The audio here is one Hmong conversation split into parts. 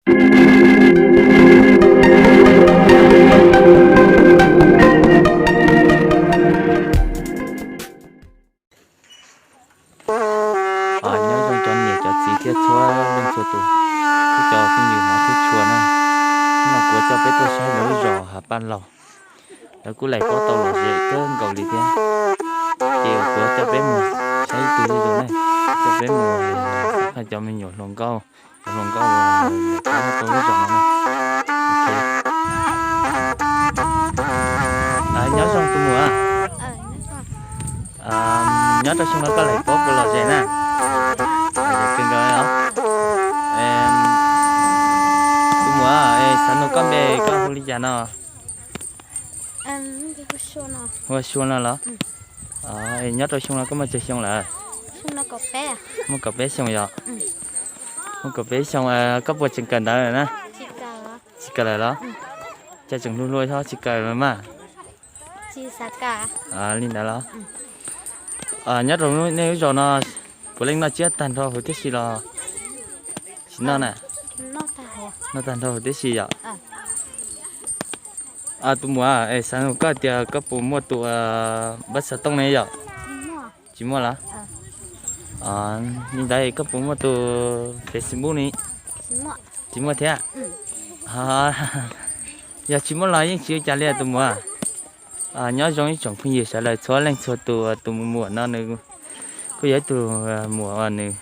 Nyob zoo cov niam cov txiv thiab txhua leej txhua tus, thiab cov phooj ywg hmov thiab tshua na. Hnub no kuv coj peb tuaj saib lawv lub zos Hav Paj Laug. Lawv kuj laim pob tau lom zem kawg nkaus li thiab. Ces kuv coj peb mus saib ib tug zuj zus na, coj peb mus saib cov me nyuam hluas nkauj, cov hluas nkauj nyob rau lub zos no na. Nyob zoo tus muam. Nyob rau xyoo no koj laim pob puas lom zem na? Lom zem kawg nkaus os. Tus muam, xav nug koj npe, koj hu li cas no? Hu ua Sua no los? Nyob rau xyoo no koj muaj tsawg xyoo lawm? Muaj kaum peb xyoo yom? Muaj kaum peb xyoo, koj puas tseem kawm ntawv lawm na? Tsis kawm lawm los? Cas tseem hluas hluas tsis kawm lawm mas? Li ntawd los? Nyob rau nej lub zos no puav leej noj tsiab tag nrho huv tib si los? Tsis noj na. Noj tag nrho huv tib si yom? Tus muam, es xav nug koj tias koj puas muaj tus npawb xov tooj ne yom? Tsis muaj los? Li ntawd koj puas muaj tus Facebook ne? Tsis muaj thiab. Yog tsis muaj los yeej tsis ua cas li tus muam. Nyob zoo ib tsoom phooj ywg sawv daws txhua leej txhua tus, tus muam no nws kuj yog ib tug muam uas nws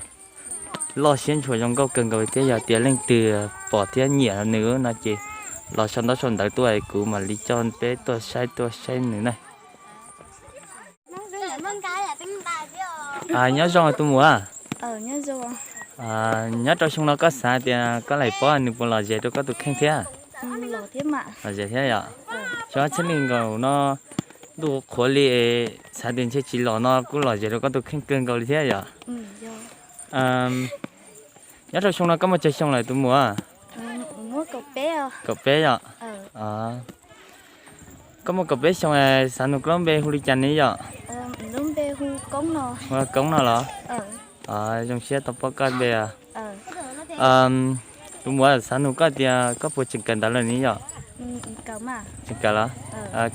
loj siab ntshua zoo nkauj kawg nkaus thiab, yog tias leej twg pom thiab nyiam nws no ces los sau ntaub sau ntawv tuaj kuv mam li coj peb tuaj saib tuaj saib nws na. Nyob zoo tus muam. Nyob rau xyoo no koj xav tias koj laim pob nws puas lom zem rau koj tus kheej thiab? Lom zem thiab yom? Xyoo ob txhiab nees nkaum no ntuj qhuav li, xav tias ntshe tsis los no kuj lom zem rau koj tus kheej kawg nkaus li thiab yom? Nyob rau xyoo no koj muaj tsawg xyoo lawm tus muam? Kaum peb yom? Koj muaj kaum peb xyoo, xav nug koj lub npe hu li cas ne yom? Hu ua Koob no los? Zoo siab tau paub koj npe. Tus muam, xav nug koj tias koj puas tseem kawm ntawv lawm ne yom? Tseem kawm los?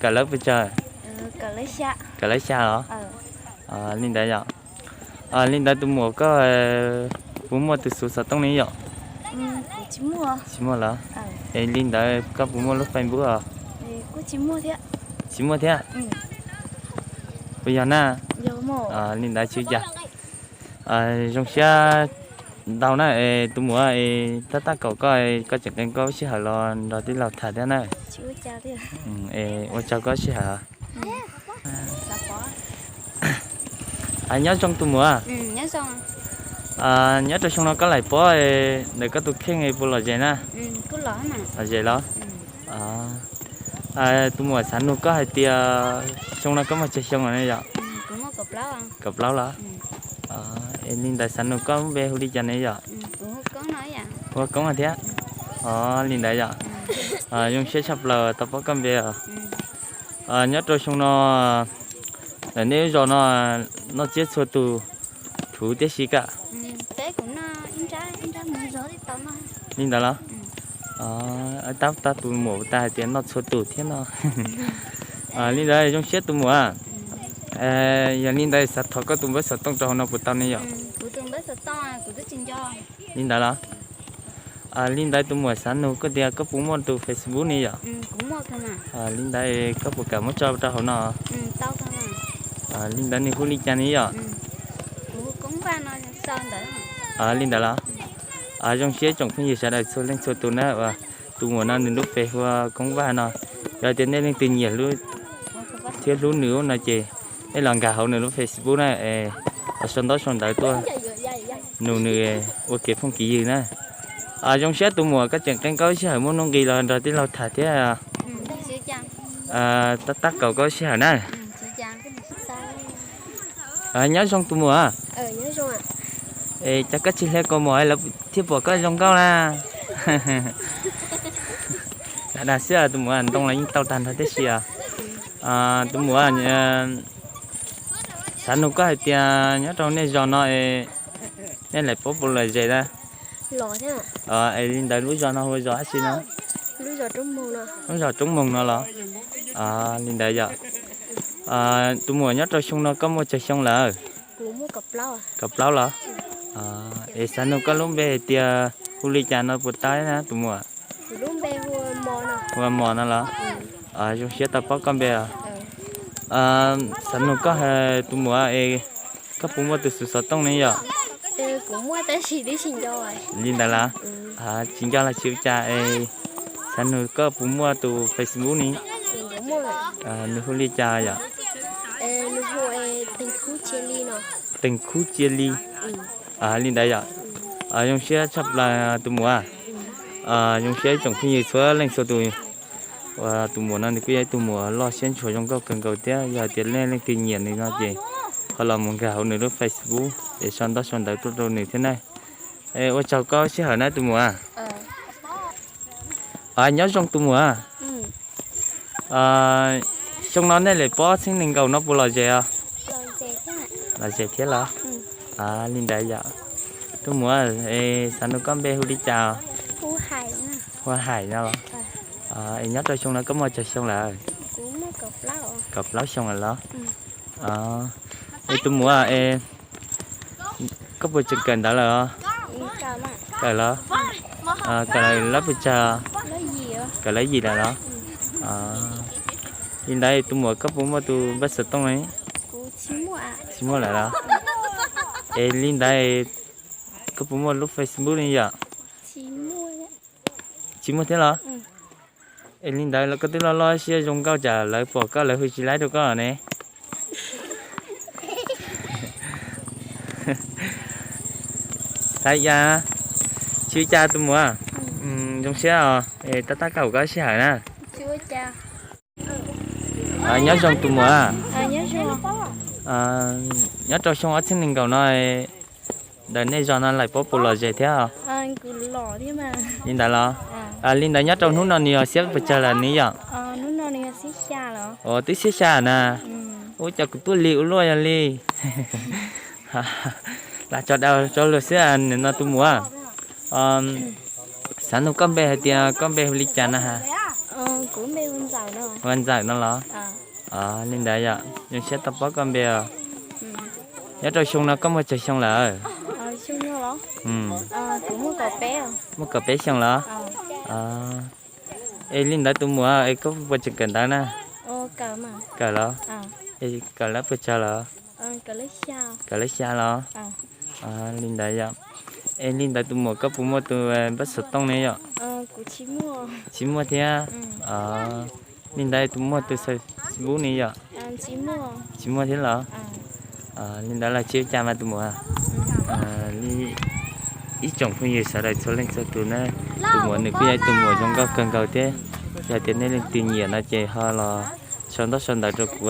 Kawm lawv pes tsawg? Kawm lawv xya los? Li ntawd yom? Li ntawd tus muam koj puas muaj tus xuv xov tooj ne yom? Tsis muaj los? Es li ntawd koj puas muaj lub Facebook os? Tsis muaj thiab. Puas yog na? Li ntawd tsis ua cas. Zoo siab ntau na, tus muam, tab tab kaum koj, koj tseem qee koj lub sij hawm los nrog tij laug tham thiab na. Ua tsaug koj lub sij hawm. Nyob zoo tus muam. Nyob rau xyoo no koj laim pob ntawm koj tus kheej puas lom zem na? Lom zem los? Tus muam, xav nug koj hais tias xyoo no koj muaj tsawg xyoo lawm ne yom? Kaum plaub los? Es li ntawd xav nug koj lub npe hu li cas ne yom? Hu ua Koob thiab. Li ntawd yom? Zoo siab tshaj plaws tau paub koj npe os. Nyob rau xyoo no ntawm nej lub zos no noj tsiab txhua tus thuv tib si kawg? Li ntawd los? Tab tus muam tas hais tias noj txhua tus thiab no. Li ntawd zoo siab tus muam. Yog li ntawd xav thov koj tus npawb xov tooj rau hauv no puas tau ne yom? Li ntawd los? Li ntawd tus muam, xav nug koj tias koj puas muaj tus Facebook ne yom? Li ntawd koj puas kam muab tso rau hauv no? Li ntawd nws hu li cas ne yom? Li ntawd los? Zoo siab tsoom phooj ywg sawv daws txhua leej txhua tus na. Tus muam no nws lub Face hu ua Koob Vaj no. Yog tias nej leej twg nyiam thiab hlub nws no ces nej los nkag hauv nws lub Facebook na, es sau ntaub sau ntawv tuaj nug nws ua kev phooj kev ywg na. Zoo siab tus muam, koj tseem qee koj lub sij hawm muaj nuj nqis los nrog tij laug tham thiab. Tab tab kaum koj lub sij hawm na. Nyob zoo tus muam. Es cas koj tsis hle kaus mom lawv thiaj pom koj zoo nkauj na? Dag dag xwb, tus muam, ntoo los yeej tau tag nrho tib si os. Tus muam, xav nug koj hais tias nyob rau nej zos no nej laim pob puas lom zem na? Es li ntawd lub zos no hu zos dab tsi no? Lub zos Roob Moog no los? Li ntawd yom. Tus muam nyob rau xyoo no koj muaj tsawg xyoo lawm? Kaum plaub los? Es xav nug koj lub npe hais tias hu li cas no puas tau na tus muam? Hu Mos no los? Zoo siab tau paub koj npe os. Xav nug koj tus muam es koj puas muaj tus xov tooj ne yom? Li ntawd los? Tsis nco los tsis ua cas es xav nug koj puas muaj tus Facebook ne? Nws hu li cas yom? Teem Khub Cia Li. Li ntawd yom. Zoo siab tshaj plaws tus muam. Zoo siab ib tsoom phooj ywg txhua leej txhua tus uas tus muam no nws kuj yog ib tug muam loj siab ntshua zoo nkauj kawg nkaus thiab yog tias nej leej twg nyiam nws no ces ho los mus nkag hauv nws lub Facebook es sau ntaub sau ntawv tuaj rau nws thiab na. Ua tsaug koj sij hawm na tus muam. Nyob zoo tus muam. Xyoo no nej lawm pob txhiab nees nkaum no puas lom zem os? Lom zem thiab los? Li ntawd yom. Tus muam, xav nug koj npe hu li cas? Hu Hais no los? Es nyob rau xyoo no koj muaj tsawg xyoo lawm? Kaum plaub xyoo lawm los? Es tus muam, koj puas tseem kawm ntawv lawm os? Kawm los? Kawm lawm lab pes tsawg? Kawm lab yim lawm los? Li ntawd tus muam koj puas muaj tus npawb xov tooj ne? Tsis muaj lawm los? Es li ntawd koj puas muaj lub Facebook ne yom? Tsis muaj thiab los? Es li ntawd los koj twb loj loj siab zoo nkauj cas lawv pom koj lawv hu tsis laib rau koj ne? Xav yam, tsis ua cas tus muam. Zoo siab os, tab tab kaum koj sij hawm na. Nyob zoo tus muam. Nyob rau xyoo ob txhiab nees nkaum no ntawm nej zos no lawm pob puas lom zem thiab? Li ntawd los? Li ntawd nyob rau hnub no nws yog xiab pes tsawg lawm ne yom? Twb xiab xya na. Ua cas kuv tuaj lig ua luaj yog li. Lam tso daus rau luag xwb no tus muam. Xav nug koj npe hais tias koj npe hu li cas na has? Hu Ntxawm no los? Li ntawd yom, zoo siab tau paub koj npe os. Nyob rau xyoo no koj muaj tsawg xyoo lawm? Muaj kaum peb xyoo los? Es li ntawd tus muam es koj puas tseem kawm ntawv na? Kawm los? Es kawm lab pes tsawg los? Kawm lab xya los? Li ntawd yom. Es li ntawd tus muam koj puas muaj tus npawb xov tooj ne yom? Tsis muaj thiab. Li ntawd tus muaj tus Facebook ne yom? Tsis muaj thiab los? Li ntawd los tsis ua cas mas tus muam. Ib tsoom phooj ywg sawv daws txhua leej txhua tus na, tus muam nws kuj yog ib tus muam zoo nkauj kawg nkaus thiab. Yog tias nej leej twg nyiam no ces ho los sau ntaub sau ntawv rau kuv,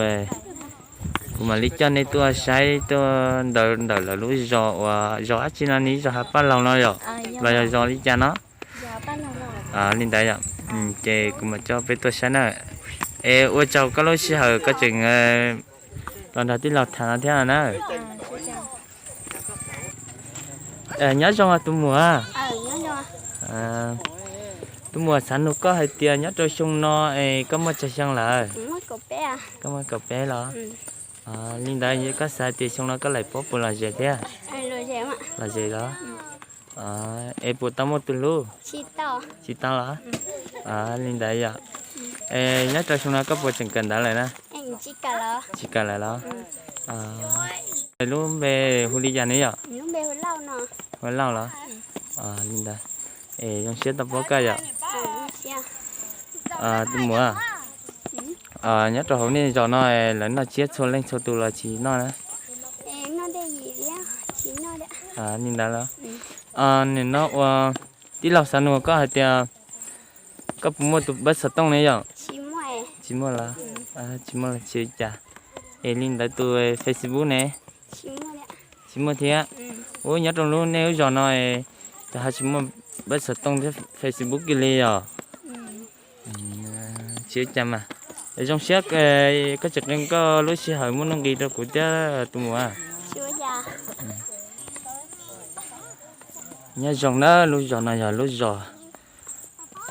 kuv mam li coj nej tuaj saib tuaj ntawm lawv lub zos uas zos dab tsi no ne, zos Hav Paj Laug no yom? Los yog zos li cas no? Li ntawd yom. Ces kuv mam coj peb tuaj saib na. Es ua tsaug koj lub sij hawm koj tseem los nrog tij laug tham no thiab na. Nyob zoo tus muam. Tus muam xav nug koj hais tias nyob rau xyoo no es koj muaj tsawg xyoo lawm? Koj muaj kaum peb los? Li ntawd koj xav tias xyoo no koj laim pob puas lom zem thiab? Lom zem los? Es puas tau muaj tus hlub? Tsis tau los? Li ntawd yom. Es nyob rau xyoo no koj puas tseem kawm ntawv lawm na? Tsis kawm lawm los? Lub npe hu li cas ne yom? Hu Lauj los? Li ntawd. Es zoo siab tau paub koj yom. Tus muam, nyob rau hauv nej zos no lawv noj tsiab txhua leej txhua tus los tsis noj na? Li ntawd los? Nim no ua tij laug xav nug koj hais tias koj puas muaj tus npawb xov tooj ne yom? Tsis muaj los? Tsis muaj los tsis ua cas. Es li ntawd tus Facebook ne? Tsis muaj thiab. Ub, nyob rau lub nej lub zos no ces ho tsis muaj npawb xov tooj thiab Facebook kiag li yom? Tsis ua cas mas. Zoo siab koj tseem qee koj lub sij hawm muaj nuj nqis rau kuv thiab tus muam. Nyob zoo na, lub zos no yog lub zos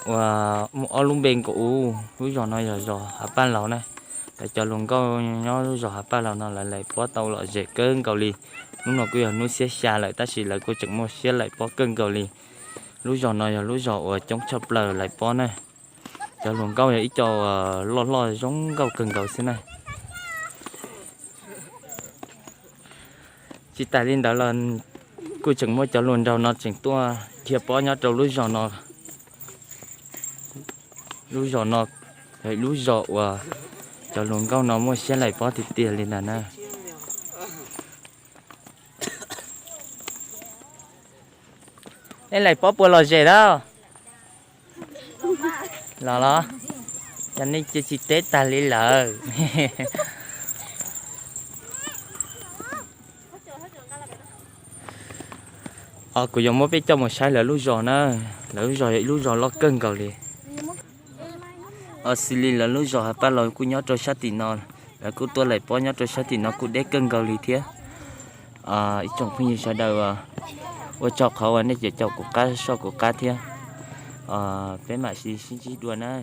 uas muaj ob lub npe nkaus. Lub zos no yog zos Hav Paj Laus na. Lawv cov hluas nkauj nyob lub zos Hav Paj Laus no lawv laim pob tau lom zem kawg nkaus li. Hnub no kuj yog hnub xiab xya lawm tab sis lawv kuj tseem muaj siab laim pob kawg nkaus li. Lub zos no yog lub zos uas coob tshaj plaws laim pob na. Cov hluas nkauj yog ib co loj hlob zoo nkauj kawg nkaus xwb na. Tsis tas li ntawd los kuj tseem muaj cov hluas nraug no tseem tuaj dhia pob nyob rau lub zos no. Lub zos no yog ib lub zos uas cov hluas nkauj no muaj siab laim pob tiag tiag li ntag na. Nej laim pob puas lom zem lawm? Los los, cov nej cia tsis teb tag li lawm. Os, kuv yuav muab peb coj mus saib lawv lub zos na. Lawv lub zos yog ib lub zos loj kawg nkaus li. Os, xws li lawv lub zos Hav Paj Laus kuj nyob rau sab tim no, lawv kuj tuaj laim pob nyob rau sab tim no kuj deb kawg nkaus li thiab. Ib tsoom phooj ywg sawv daws, ua tsaug qhov uas nej caum kuv qab soj kuv qab thiab. Peb mam sib ntsib dua na.